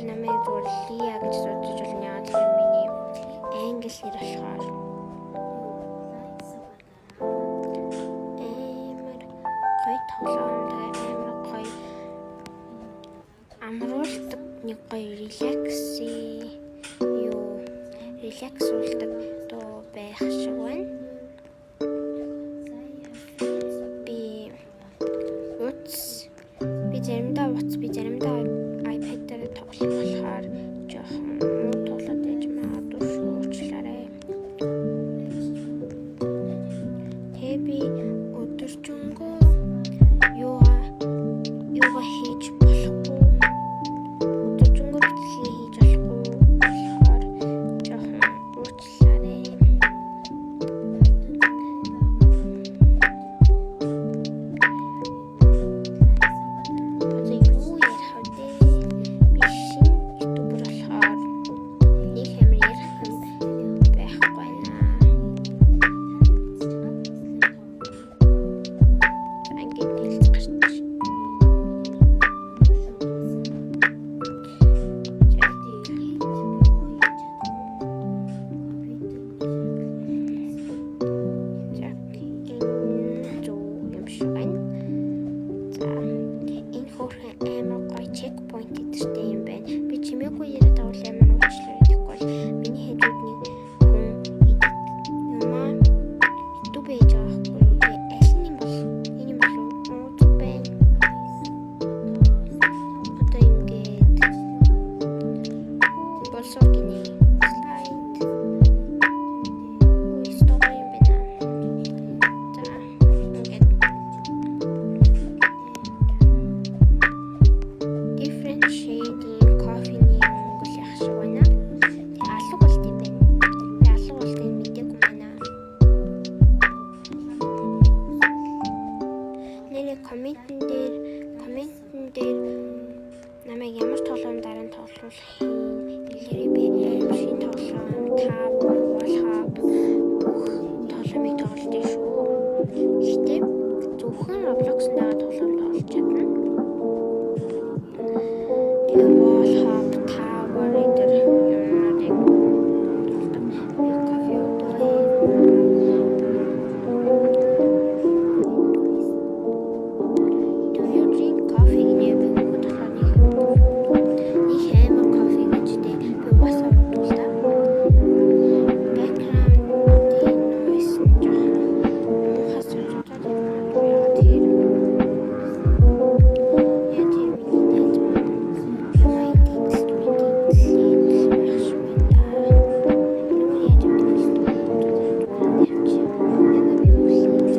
Эсвэл намайг зүгээр Лия гэж дуудаж болно. Яагаад гэвэл миний англи нэр болохоор амар гоё тоглоом, тэгээ амар гоё амруулдаг, нэг гоё relax юу relax уулдаг дуу байх шиг байна. Би утас би заримдаа утас би заримдаа iPad дээр тоглох болохоор жоохон муу тоглоод байж магадгүй шүү, уучлаарай. Тэгээ би өдөржингөө юугаа хийж болохгүй. Өдөржингөө бичлэгээ хийж болохгүй болохоор жоохон уучлаарай. Одоо юу ярих вэ? Би шинэ YouTuber болохоор нэг амар ярих юм байхгүй байна. За, ингээд хэлж гарч. За, энэ зөв юм шиг байна. За, энэ хөөрхөн амар гоё checkpoint эдэртэй юм байна. Би чимээгүй яриад байгаа бол амар уучлаарай. Тэгэхгүй бол миний хажууд нэг хүн юмаа YouTube хийж байгаа байхгүй юу? Тэгээ аль нь юм бол энэ юм болов уу? Зүг байна. Одоо ингээд болсоо гинэ. Slide. Ой, стоп юм байна. За, ингээд different shade-ийн кофений өнгө л явах шиг байна. Тэгээ алга болт юм байна. Би алга болтыг мэдээгүй байна. Нэрээ comment-эн дээр намайг ямар тоглоом дараа нь тоглуулах юм хэлээрэй. Би шинэ тоглоом, Tower, Wall Hop бүх тоглоомыг тоглолтын шүү. Гэхдээ зөвхөн Roblox-ын байгаа тоглоом тоглож чадна. Тэгээ Wall Hop, Tower энэ юмнуудыг тоглодог. Би кофе уудаг. Do you drink coffee гинэ. Би хүүхэд болохоор нэг амар кофе гэж тэ би угаасаа уудаг л да. Background-ийн noise нь жоохон муухай сонсогдоод байна магадгүй. Яагаад тэр миний найз маань юм edit мэдээлэл байх шиг байна да. Нүгэр яаж мэдээлэл тавьчих. Яг би үлээ гайгүй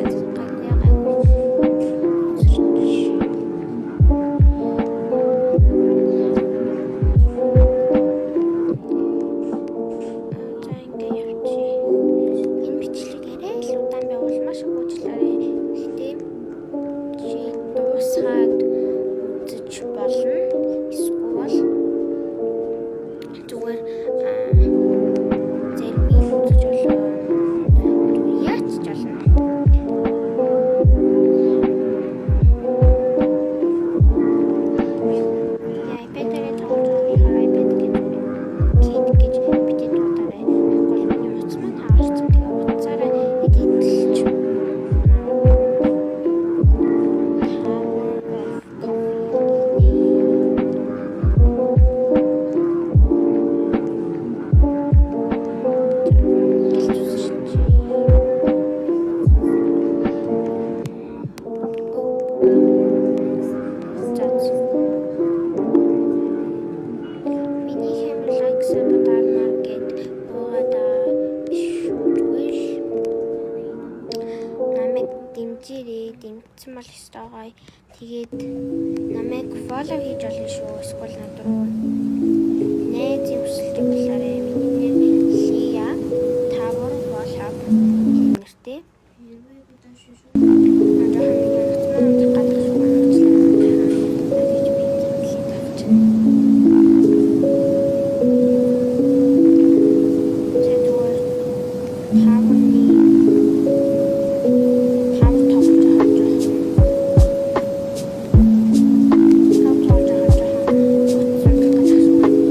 гайгүй. За, ингээ явчих. Энэ бичлэг арай л удаан байвал маш их уучлаарай. Гэхдээ чи дуусгаад үзэж болно. Эсвэл зүгээр зарим үзэж болно. Зүгээр яаж ч болно. Тэгээ iPad-аараа тоглож байгаа болохоор iPad гэж kid гэж битээ дуудаарай. Тэгэхгүй бол миний утас маань хаагарсан. Тэгээ утсаараа edit-лж магадгүй. Tower of Coffee гинэ. За, миний хэмэр like sub дармаар гэд буугаад биш шүү. Зүгээр л намайг дэмжээрэй. Дэмжсэн бол ёстой гоё. Тэгээд намайг follow хийж болно шүү. Эсвэл над руу найзын хүсэлтийг болоорой. Миний нэр Лия Tower Wall Hop нэртэй. Жоохон миний утас маань унтрах гадах шүү. Уучлаарай. Тэгж би цэцлийг авчихна. За, зүгээр Tower-ны Tower тоглож байгаа жоохон Tower тоглож байгаа жоохон утас унтрах гадах шүү.